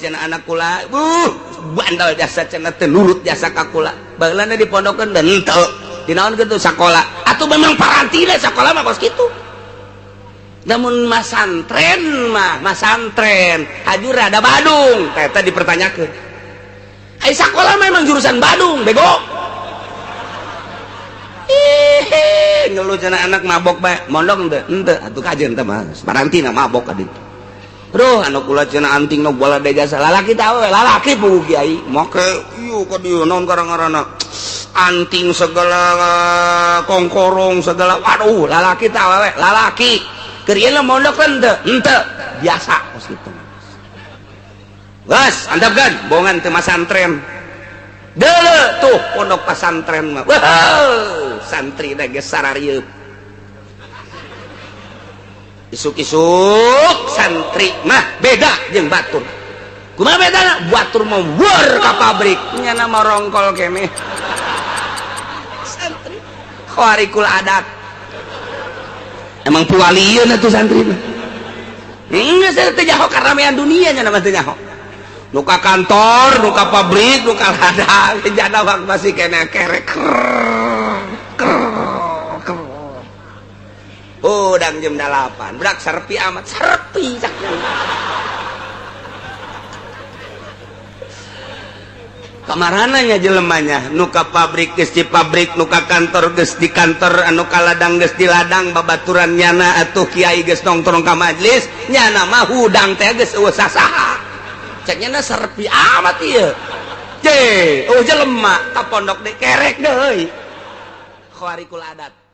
cenah anak kula bandel jasa cenah teu nurut jasa ka kula baheulana di pondokeun dan henteu dinaon kitu sakola atuh memang parantina sakola mah kos kitu. Namun masantren mah masantren hajur ada Badung eta dipertanyakeun. Ai sakola memang jurusan Badung bego. Ih ngeluh cenah anak mabok bae mondok henteu henteu atuh kajeun teh mah parantina mabok ka ditu. Aduh anu kula cenah anting nu bola de jasa lalaki teh awewe lalaki puguh kiai make ieu ka dieu naon karang-karana anting segala kongkorong segala waduh lalaki teh awewe lalaki keur ieu mondok henteu henteu biasa kos kitu. Geus andapkeun bongan teu masantren. Deuleu tuh pondok pasantren mah. Wah, santri da geus sararieuk. Isuk-isuk santri mah beda jeung batur. Kumaha bedana? Batur mah weur ka pabrik, nyana mah rongkol keneh. Santri khawarikul adat. Emang pualieun atuh santri mah. Geus teu nyaho karamean dunia nya mah teu nyaho. Nu ka kantor, nu ka pabrik, nu ka ladang, jana mah masih keneh kerek. Hudang jam 8, budak serpi amat, serpi cak. Kamarananya jelemanya, nu ka pabrik geus di pabrik, nu ka kantor geus di kantor, anu ka ladang geus di ladang, babaturan nyana atuh kiai geus nongkrong ka majlis, nyana mah hudang teh geus eueuh sasaha. Cek nyana serpi amat ieu. Je, oh jelema ka pondok deui kerek deui. Khawarikul adat.